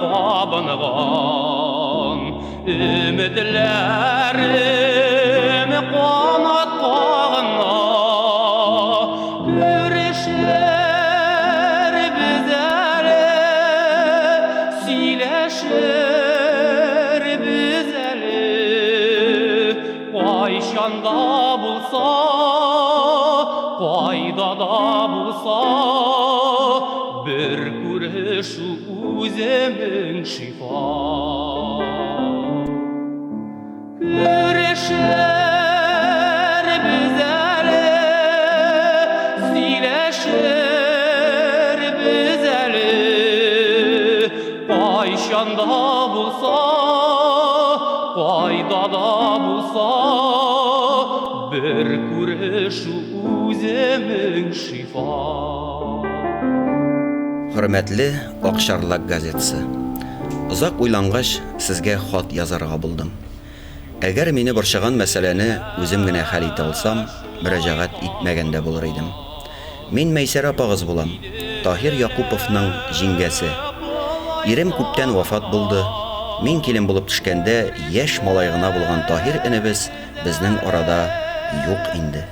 Кабынган өметләрем канат кагына. Күрешербез әле, сөйләшербез әле, кайчан да булса, кайда да булса, бер күрешү үзе мең шифа. Күрешербез әле, сөйләшербез әле, кайчан да булса, кайда да булса, бер күрешү үзе мең шифа. Хөрмәтле Акчарлак газетасы! Озак уйлангач, сезгә хат язарга булдым. Әгәр мине борчыган мәсьәләне үзем генә хәл итә алсам, мөрәҗәгать итмәгән дә булыр идем. Мин Мәйсәрә апагыз булам, Таһир Якуповның җиңгәсе. Ирем күптән вафат булды. Мин килен булып төшкәндә яшь малай гына булган Таһир энебез безнең арада юк инде.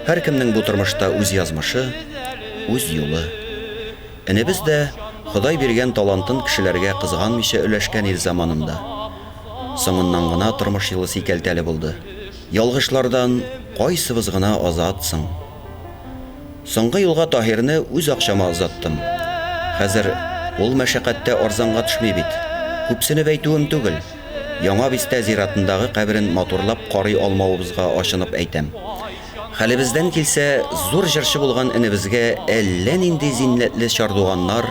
Һәркемнең бу тормышта үз язмышы, үз юлы. Энебез дә Ходай биргән талантын кешеләргә кызганмыйча өләшкән иде заманында. Соңыннан гына тормыш юлы сикәлтәле булды. Ялгышлардан кайсыбыз гына азат соң? Соңгы юлга Таһирны үз акчама озаттым. Хәзер ул мәшәкать тә арзанга төшми бит. Күпсенеп әйтүем түгел. Яңа бистә зиратындагы каберен матурлап карый алмавыбызга ачынып әйтәм. Хәлебездән килсә, зур җырчы булган энебезгә әллә нинди зиннәтле чардуганнар,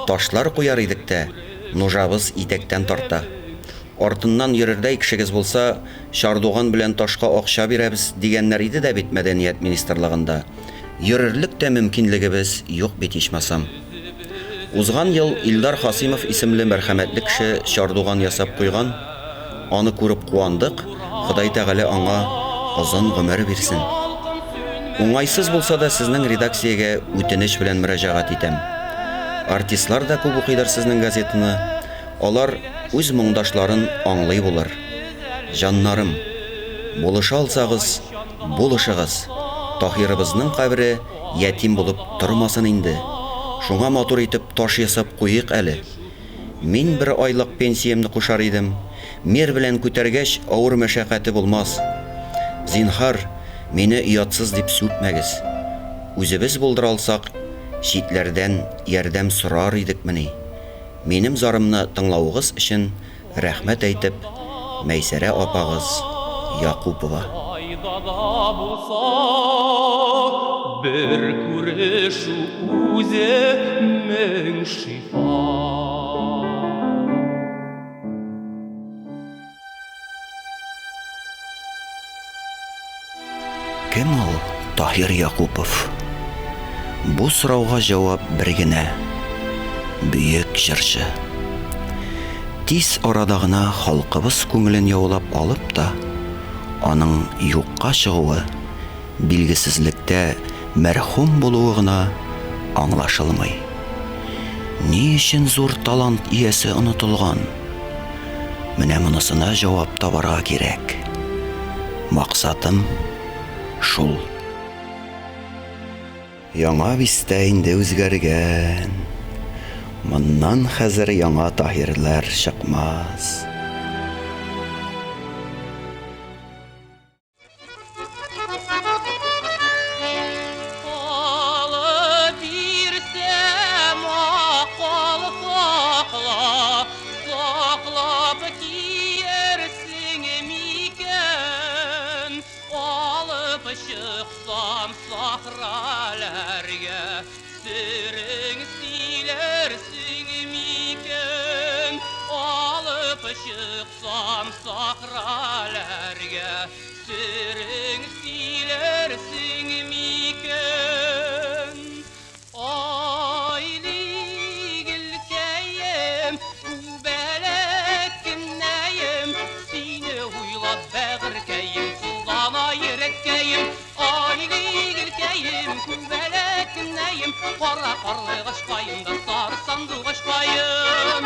ташлар куяр идек тә, нужабыз итәктән тарта. Артыннан йөрердәй кешегез булса, чардуган белән ташка акча бирәбез, дигәннәр иде дә бит мәдәният министрлыгында. Йөрерлек тә мөмкинлегебез юк бит ичмасам. Узган ел Илдар Хасыймов исемле мәрхәмәтле кеше чардуган ясап куйган. Аны күреп куандык, Ходай Тәгалә аңа озын гомер бирсен. Уңайсыз булса да сезнең редакциягә үтенеч белән мөрәҗәгать итәм. Артистлар да күп укыйдыр сезнең газетаны, алар үз моңдашларын аңлый булыр. Җаннарым, булыша алсагыз, булышыгыз, Таһирыбызның кабере ятим булып тормасын инде. Шуңа матур итеп таш ясап куйыйк әле. Мин бер айлык пенсиямне кушар идем. Мир белән күтәргәч, авыр мәшәкате булмас. Зинһар, мине оятсыз дип сүкмәгез. Үзебез булдыра алсак, читләрдән ярдәм сорар идекмени? Минем зарымны тыңлавыгыз өчен рәхмәт әйтеп, Мәйсәрә апагыз Якупова. Кайда да булса бер күрешү үзе мең шифа. Кем ул Таһир Якупов? Бу сорауга җавап бер генә, бөек җырчы. Тиз арада гына халкыбыз күңелен яулап алып та, аның юкка чыгуы, билгесезлектә мәрхүм булуы гына аңлашылмый. Ни өчен зур талант иясе онытылган? Менә монысына җавап табарга кирәк. Максатым шул. Яңа бистә инде үзгәргән. Моннан хәзер яңа Таһирләр чыкмас. Чыксам сахраларга, Серең сөйләрсең микән? Айлы гөлкәем, күбәләк кенәем, Сине уйлап бәгырькәем, сулана йөрәккәем. Айлы гөлкәем, күбәләк кенәем, Кара карлыгачкаем да сары сандугачкаем.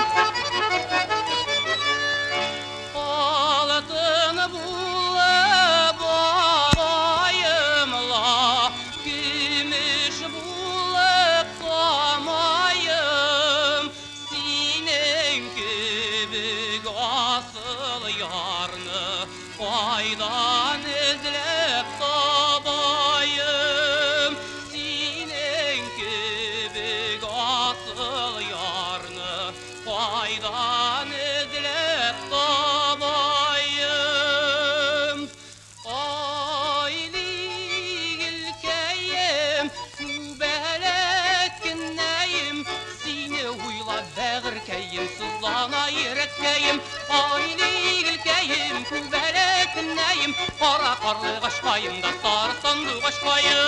Ай, гөлкәем, күбәләкнәем, кара карлыгачкаем да сары сандугачкаем.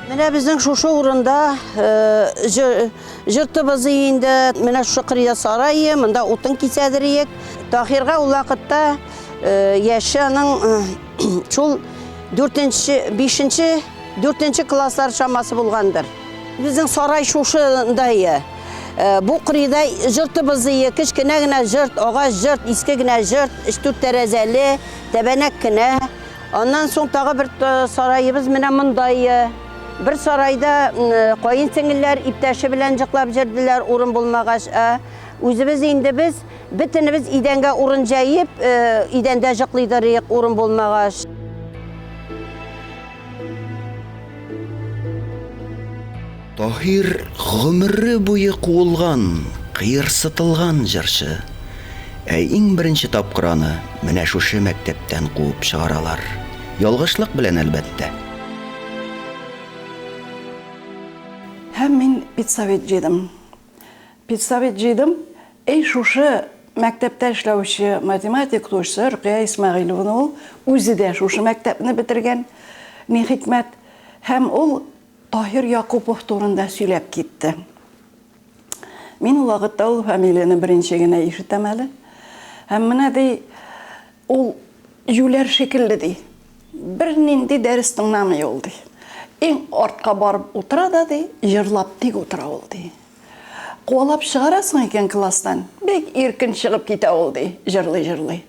Менә безнең шушы урында җыртыбыз инде, менә шушы кырыйда сарае, монда утын кисәдер иек. Таһирга ул вакытта яше аның шул дүртенче, бишенче, дүртенче класслар чамасы булгандыр. Безнең сарай шушында ие. Бу кырыйда җыртыбыз ие, кечкенә генә җырт, агач җырт, иске генә җырт, өч-дүрт тәрәзәле, тәбәнәк кенә. Аннан соң тагы бер сараебыз менә монда ие. Бер сарайда каен сеңелләр иптәше белән җыклап җырдылар, урын булмагач. Ә үзебез инде без бөтенебез идәнгә урын җәеп, идәндә җыклыйдыр идек, урын булмагач. Таһир гомере буе куылган, кыерсытылган җырчы. Ә иң беренче тапкыр аны менә шушы мәктәптән куып чыгаралар. Ялгышлык белән, әлбәттә. Һәм мин педсовет җыйдым. Педсовет җыйдым. Әй, шушы мәктәптә эшләүче математика укытучысы Рөкыя Исмәгыйлевна ул үзе дә шушы мәктәпне бетергән, ни хикмәт. Һәм ул Таһир Якупов турында сөйләп китте. Мин ул вакытта ул фамилияне беренче генә ишетәм әле. Һәм менә ди, ул юләр шикелле ди. Бернинди дәрес тыңламый ул ди. Иң артка барып утыра да ди, җырлап тик утыра ул ди. Куалап чыгарасың икән класстан, бик иркен чыгып китә ул ди, җырлый-җырлый.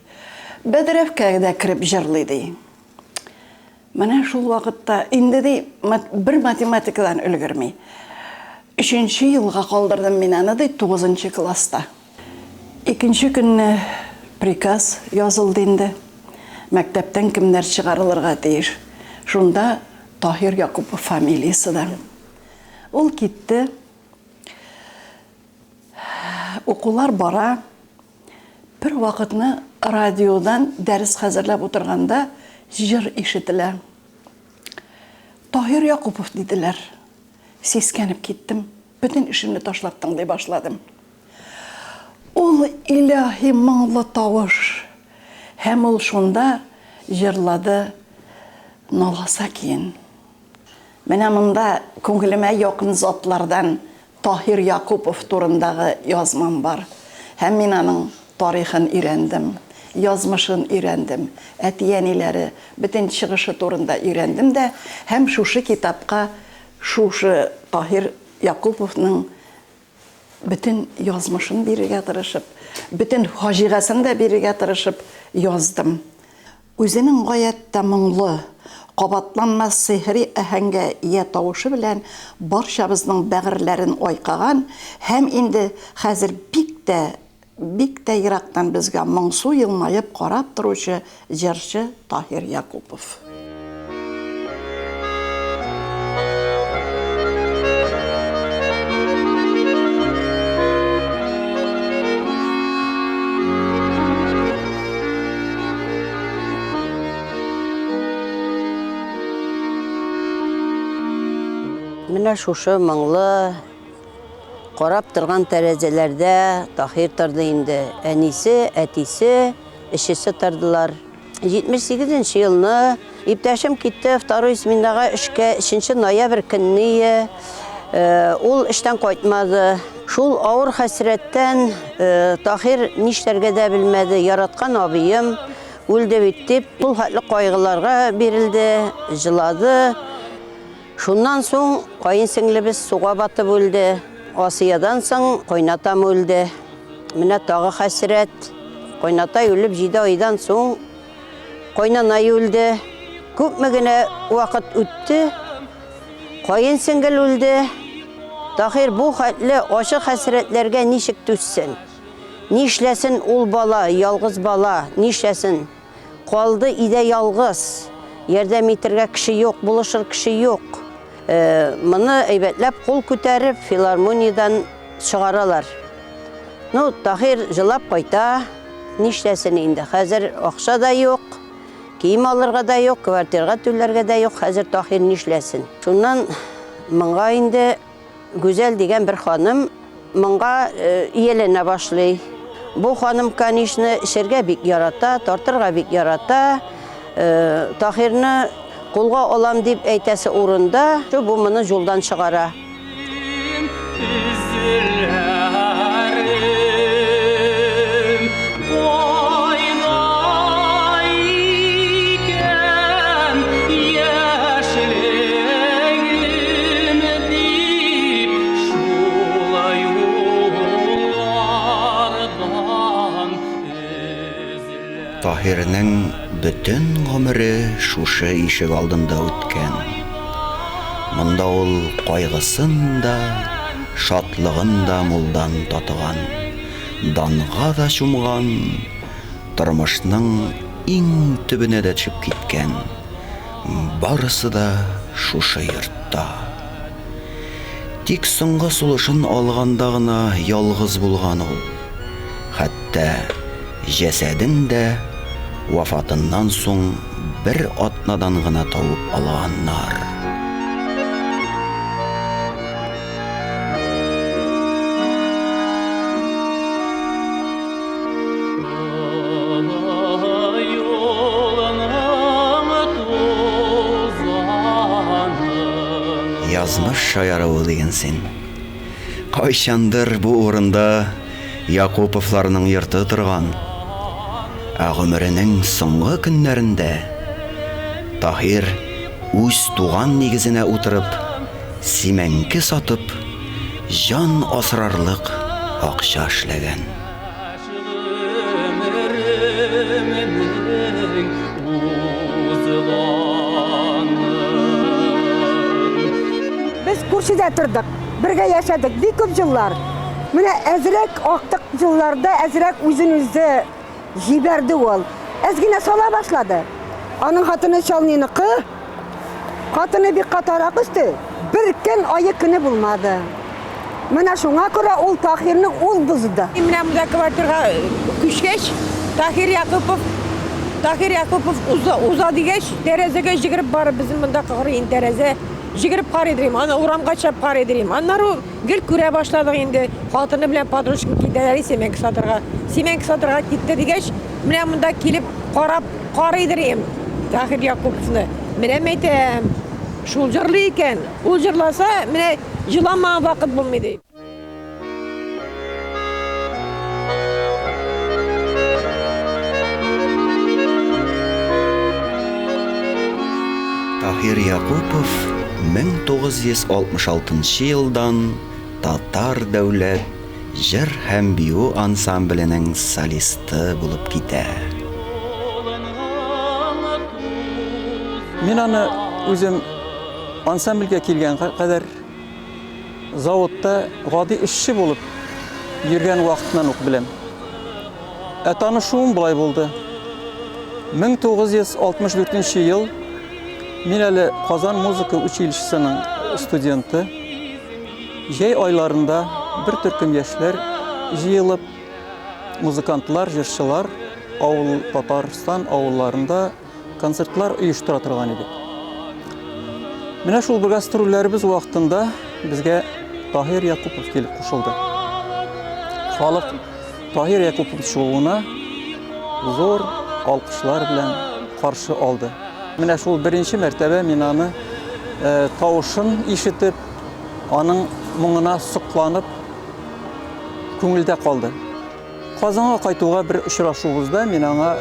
Бәдрәфкә дә кереп җырлый ди. Менә шул вакытта инде ди, бер математикадан өлгерми. Өченче елга калдырдым мин аны ди, тугызынчы класста. Икенче көнне приказ язылды инде. Мәктәптән кемнәр чыгарылырга тиеш. Шунда Таһир Якупов фамилиясе дә. Ул китте. Укулар бара. Бер вакытны радиодан дәрес хәзерләп утырганда җыр ишетелә. Таһир Якупов диделәр. Сискәнеп киттем. Бөтен эшемне ташлап тыңлый башладым. Ул илаһи моңлы тавыш. Һәм ул шунда җырлады Наласа көен. Менә монда күңелемә якын затлардан Таһир Якупов турындагы язмам бар. Һәм мин аның тарихын өйрәндем, язмышын өйрәндем, әти-әниләре, бөтен чыгышы турында өйрәндем дә һәм шушы китапка шушы Таһир Якуповның бөтен язмышын бирергә тырышып, бөтен фаҗигасен дә бирергә тырышып яздым. Үзенең гаять тә моңлы, кабатланмас сихри аһәңгә ия тавышы белән барчабызның бәгырьләрен айкаган һәм инде хәзер бик тә, бик тә ерактан безгә моңсу елмаеп карап торучы җырчы Таһир Якупов. Менә шушы моңлы карап торган тәрәзәләрдә Таһир торды инде. Әнисе, әтисе, өчесе тордылар. 78 нче елны иптәшем китте второй сменага эшкә, 3 ноябрь көнне ул эштән кайтмады. Шул авыр хәсрәттән Таһир нишләргә дә белмәде. Яраткан абыем үлде бит дип, шул хәтле кайгыларга бирелде, җылады. Шуннан соң каен сеңлебез суга батып үлде. Асиядан соң кайнатам үлде. Менә тагы хәсрәт. Кайнатай үлеп җиде айдан соң кайнанай үлде. Күпме генә вакыт үтте, каен сеңгел үлде. Таһир бу хәтле ачы хәсрәтләргә ничек түзсен? Нишләсен ул бала, ялгыз бала, нишләсен? Калды өйдә ялгыз. Ярдәм итергә кеше юк, булышыр кеше юк. Моны әйбәтләп кул күтәреп филармониядән чыгаралар. Ну, Таһир җылап кайта. Нишләсен инде? Хәзер акча да юк, кием алырга да юк, квартирга түләргә дә юк. Хәзер Таһир нишләсен? Шуннан моңа инде. Гүзәл дигән бер ханым моңга ияләнә башлый. Бу ханым, конечно, эчәргә бик ярата, тартырга бик ярата. Таһирны кулга алам дип әйтәсе урында, бу моны җулдан чыгара. Таһирның бөтен гомере шушы ишек алдында үткән. Монда ул кайгысын да, шатлыгын да мулдан татыган, данга да чумган, тормышның иң төбенә дә төшеп киткән. Барысы да шушы йортта. Тик соңгы сулышын алганда гына ялгыз булган ул. Хәтта җәсәден дә вафатыннан соң бер атнадан гына табып алганнар. Язмыш шаяруы диген син. Кайчандыр бу урында Якуповларның йорты торган. Ә гомеренең соңгы көннәрендә Таһир үз туган нигезенә утырып, симәнке сатып, җан асрарлык акча эшләгән. Без күршедә тордык, бергә яшәдек бик күп еллар. Менә әзрәк актык елларда әзрәк үзен үзе җибәрде ул. Әз генә сала башлады. Аның хатыны Чалниныкы. Хатыны бик катарак үсте. Бер көн ае көне булмады. Менә шуңа күрә ул Таһирны ул бозды. Менә монда квартирга күчкәч, Таһир Якупов, Таһир Якупов уза, уза дигәч, тәрәзәгә җигереп барып, безнең монда кырыен тәрәзә, җигереп карый дим, аны урамга чыгып карый дим. Аннары гел күрә башладык инде, хатыны белән подружка китәләр симәнке сатырга. Симәнке сатырга китте дигәч, менә монда килеп карап карыйдыр им Таһир Якуповны. Менә мәйтәм, шул җырлый икән. Ул җырласа, менә җыламаган вакыт булмый ди. Таһир Якупов 1966 елдан Татар дәүләт җыр һәм бию ансамбленең солисты булып китә. Мин аны үзем ансамбльгә килгән кадәр заводта гади эшче булып йөргән вакытыннан ук беләм. Ә танышуым болай булды. 1964 ел мин әле Казан музыка училищесының студенты. Җәй айларында бер төркем яшьләр җыелып, музыкантлар, җырчылар авыл Татарстан авылларында концертлар оештыра торган идек. Менә шул бер гастрольләребез вакытында безгә Таһир Якупов килеп кушылды. Халык Таһир Якупов чыгуына зур алкышлар белән каршы алды. Менә шул беренче мәртәбә мин аны э, тавышын ишетеп, аның моңына сокланып күңелдә калды. Казанга кайтуга бер очрашуыбызда мин аңа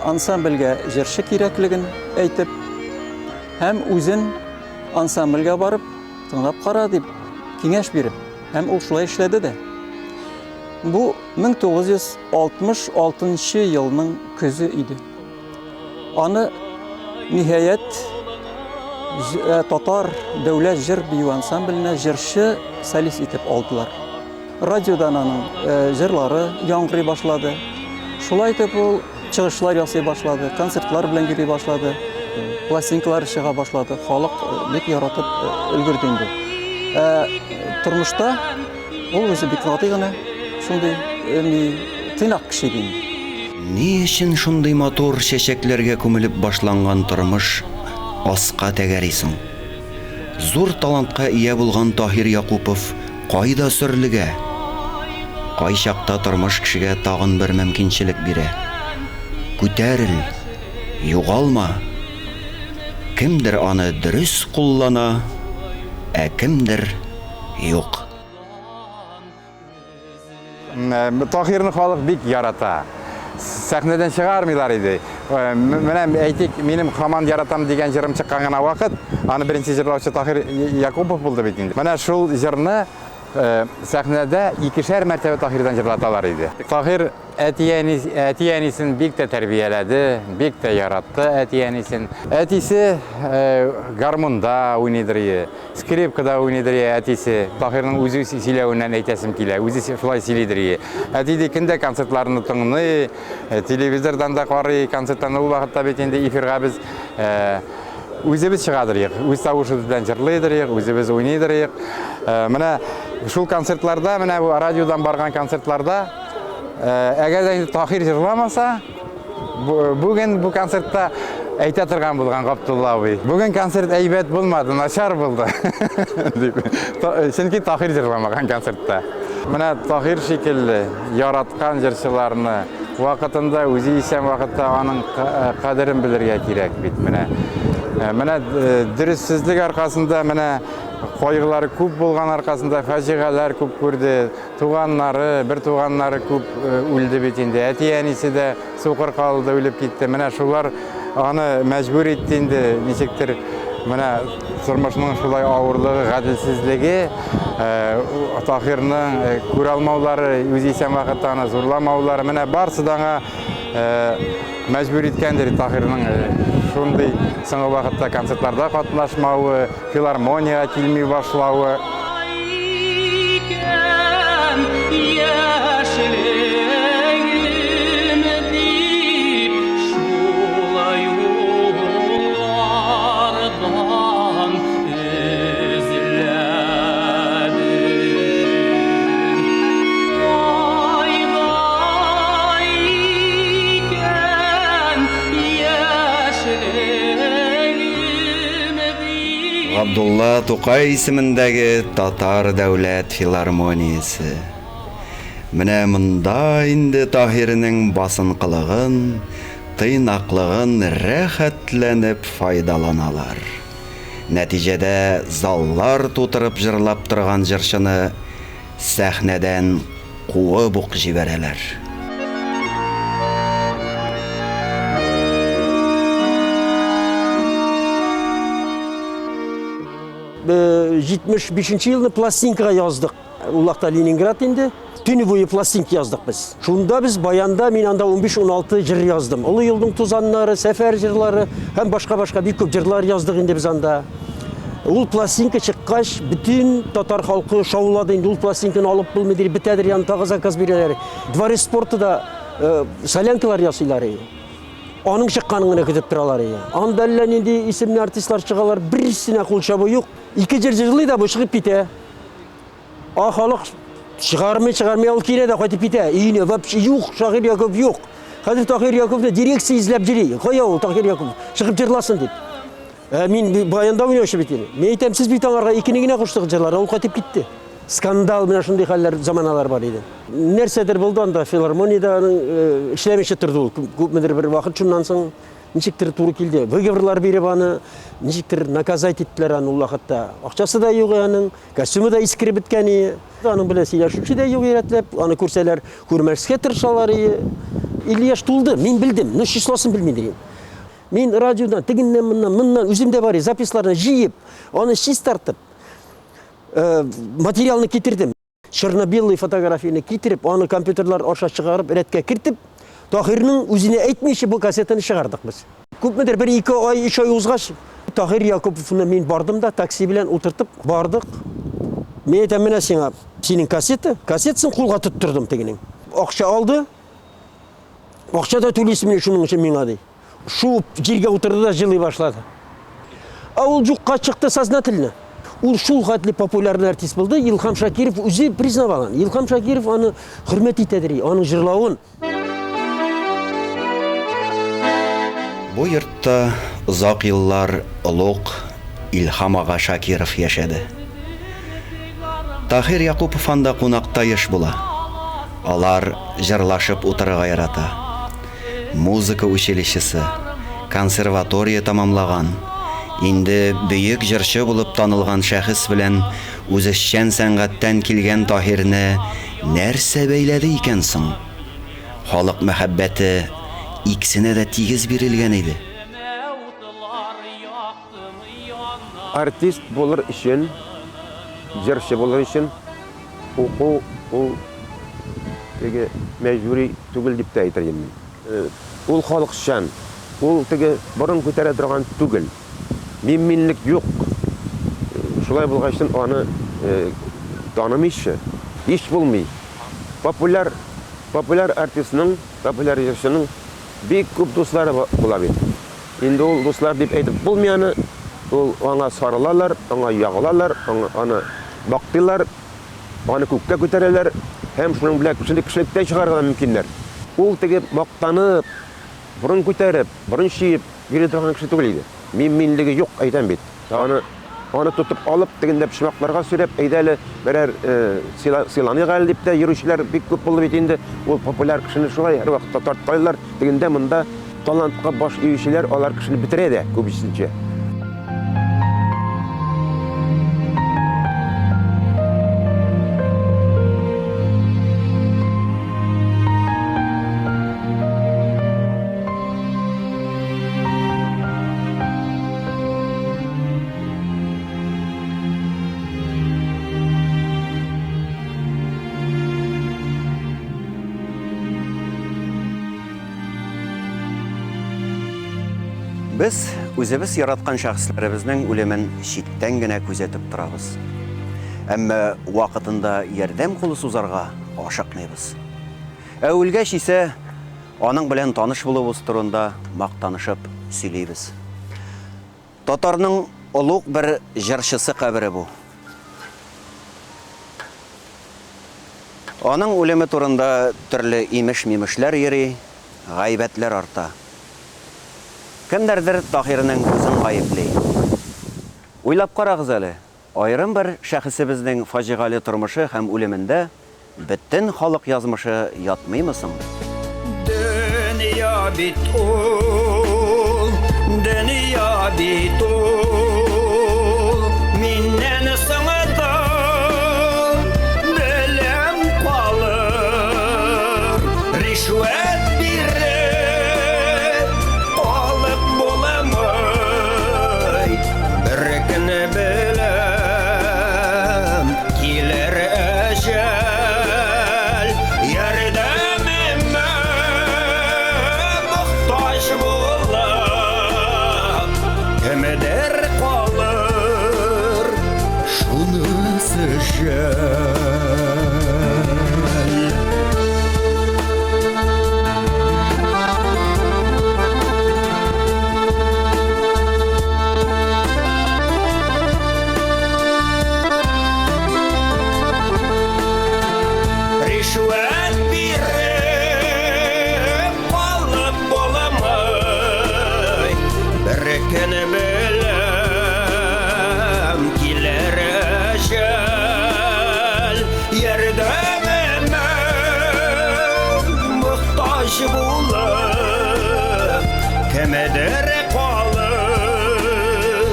ансамбльгә җырчы кирәклеген әйтеп һәм үзен ансамбльгә барып тыңлап кара дип киңәш биреп, һәм ул шулай эшләде дә. Бу 1966 елның көзе иде. Аны ниһаять татар дәүләт җыр бию ансамбленә җырчы солист итеп алдылар. Радиодан аның җырлары яңгырый башлады. Шулай итеп ул чыгышлар ясый башлады, концертлар белән йөри башлады, пластинкалар чыга башлады. Халык бик яратып өлгерде инде. Ә тормышта ул үзе бик гади генә, шундый ни тыйнак кеше иде инде. Ни өчен шундый матур чәчәкләргә күмелеп башланган тормыш аска тәгәри соң? Зур талантка ия булган Таһир Якупов кайда сөрлегә? Кайчакта тормыш кешегә тагын бер мөмкинчелек бирә. Күтәрел, югалма! Кемдер аны дөрес куллана, ә кемдер юк. Таһирны халык бик ярата. Сәхнәдән чыгармыйлар иде. Менә әйтик, минем Хаман яратам дигән җырым чыккан гына вакыт, аны беренче җырлаучы Таһир Якупов булды бит инде. Менә шул җырны сәхнәдә икешәр мәртәбә Таһирдан җырлаталар иде. Таһир әти-әнисен бик тә тәрбияләде, бик тә яратты әти-әнисен. Әтисе гармунда уйныйдыр иде. Скрипкада уйныйдыр ие әтисе. Таһирның үзе сөйләвеннән әйтәсем килә. Үзе шулай сөйлидер ие. Әти ди, көн дә концертларны тыңлый, телевизордан да карый концертларны. Ул вакытта бит инде эфирга без үзебез чыгадыр иек. Үз тавышыбыз белән җырлыйдыр иек, үзебез уйныйдыр иек. Менә шул концертларда, менә бу радиодан барган концертларда, әгәр дә инде Таһир җырламаса, Бүген бу концертта әйтә торган булган Габдулла абый. Бүген концерт әйбәт булмады, начар булды. Дип. Чөнки Таһир җырламаган концертта. Менә Таһир шикелле яраткан җырчыларны вакытында үзе исән вакытта аның кадерен белергә кирәк бит менә. Менә дөрессезлек аркасында менә кайгылары күп булган аркасында фаҗигаләр күп күрде. Туганнары, бер туганнары күп үлде бит инде. Әти-әнисе дә сукыр калды, үлеп китте. Менә шулар аны мәҗбүр итте инде, ничектер менә тормышның шулай авырлыгы, гаделсезлеге, Таһирның күрә алмаулары, үзе исән вакытта аны зурламаулары, менә барысы да аңа мәҗбүр иткәндер Таһирның шундый соңгы вакытта концертларда катнашмавы, Филармониягә килми башлавы. Габдулла Тукай исемендәге Татар дәүләт филармониясе. Менә монда инде Таһирнең басынкылыгын, тыйнаклыгын рәхәтләнеп файдаланалар. Нәтиҗәдә заллар тутырып җырлап торган җырчыны сәхнәдән куып ук җибәрәләр. Э, 75 елны пластинкага яздык. Ул вакытта Ленинград инде. Төне буе пластинка яздык без. Шунда без баянда мин анда 15-16 җыр яздым. Олы юлның тузаннары, сәфәр җырлары һәм башка-башка бик күп җырлар яздык инде без анда. Ул пластинка чыккач, бөтен татар халкы шаулады инде, ул пластинканы алып булмый дип, бетәдер, яны тагы заказ бирәләр. Дворец спорта да э, солянкалар ясыйлар иде. Аның чыкканын гына көтеп торалар иде. Анда әллә нинди исемле артистлар чыгалар, берсенә кул чабу юк. Ике җыр җырлый да бу чыгып китә. А халык чыгармый, чыгармый, ул килә дә кайтып китә. Өенә вообще юк, Шагыйрь Якупов юк. Хәзер Таһир Якуповны дирекция эзләп йөри. Кая ул Таһир Якупов? Чыгып җырласын дип. Ә мин баянда уйнаучы бит инде. Мин әйтәм, сез бит аңарга икене генә куштыгыз җырларга, ул кайтып китте. Скандал, менә шундый хәлләр, заманалар бар иде. Нәрсәдер булды анда, филармониядә аның э, эшләмичә торды ул. Күпмедер бер вакыт шуннан соң ничектер туры килде. Выговорлар биреп аны, ничектер наказать иттеләр аны ул вакытта. Акчасы да юк аның, костюмы да искереп беткән ие. Аның белән сөйләшүче дә юк рәтләп, аны күрсәләр, күрмәскә тырышалар ие. 50 яшь тулды, мин белдем, но числосын белмим дигән. Мин радиодан, тегеннән, моннан, моннан үземдә бар записларны җыеп, аны чистартып, э, материалны китердем. Черно-белый фотографияне китереп, аны компьютерлар аша чыгарып, рәткә кертеп, Таһирның үзенә әйтмичә бу кассетаны чыгардык без. Күпмедер бер ике ай, өч ай узгач, Таһир Якуповны мин бардым да, такси белән утыртып бардык. Мин әйтәм, менә сиңа синең кассета, кассетасын кулга тоттырдым тегенең. Акча алды. Акча да түлисеңме шуның өчен миңа ди. Шуып җиргә утырды да җылый башлады. Ә ул юкка чыкты сознательно. Ул шул хәтле популярный артист булды, Илһам Шакиров үзе признавал аны. Илһам Шакиров аны хөрмәт итәдер, аның җырлавын. Бу йортта озак еллар олуг Илһам ага Шакиров яшәде. Таһир Якупов анда кунакта еш була. Алар җырлашып утырырга ярата. Музыка училищесы, консерватория тәмамлаган, инде бөек җырчы булып танылган шәхес белән үзешчән сәнгатьтән килгән Таһирны нәрсә бәйләде икән соң? Халык мәхәббәте икесенә дә тигез бирелгән иде. Артист булыр өчен, җырчы булыр өчен уку ул теге мәҗбүри түгел дип тә әйтер идем мин. Ул халыкчан, ул теге борын күтәрә торган түгел. Мин-минлек юк. Шулай булгачтын аны танымыйчы һич булмый. Популяр, популяр артистның, популяр җырчының бик күп дуслары була бит. Инде ул дуслар дип әйтеп булмый аны. Ул аңа сарылалар, аңа ягылалар, аңа, аны мактыйлар, аны күккә күтәрәләр һәм шуның белән кешене кешелектән чыгарырга да мөмкиннәр. Ул теге мактанып, борын күтәреп, борын чөеп йөри торган кеше түгел иде. Мин-минлеге юк, әйтәм бит. Аны, аны тотып алып, тегендә почмакларга сөйрәп, әйдә әле берәр сыйланыйк әле дип тә йөрүчеләр бик күп булды бит инде. Ул популяр кешене шулай һәрвакытта тарткалыйлар. Тегендә монда талантка баш иючеләр алар кешене бетерә дә күбесенчә. Без үзебез яраткан шәхесләребезнең үлемен читтән генә күзәтеп торабыз. Әмма вакытында ярдәм кулы сузарга ашыкмыйбыз. Ә үлгәч исә Аның белән таныш булуыбыз турында мактанышып сөйлибез. Татарның олуг бер җырчысы кабере бу. Аның үлеме турында төрле имеш-мимешләр йөри, гайбәтләр арта. Кемнәрдер Таһирның үзен гаепли. Уйлап карагыз әле, Аерым бер шәхесебезнең фаҗигале тормышы һәм үлемендә бөтен халык язмышы ятмыймы соң? Дөнья бит ул, дөнья бит ул, миннән соң да белем калыр. Ришвәт биреп алып буламый. Бер көнне беләм, килер әҗәл, ярдәмемә мохтаҗ булып, кемдер калыр, шунысы жәл. Ришвәт биреп калып буламый, бер көн беләм, килер әҗәл, ярдәмемә мохтаҗ булып, кемдер калыр,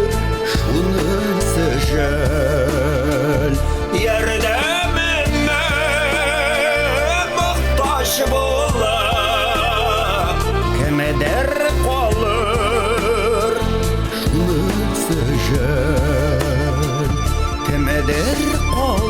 шунысы жәл. Ярдәмемә мохтаҗ булып, кемдер калыр, шунысы жәл. Кемдер калыр.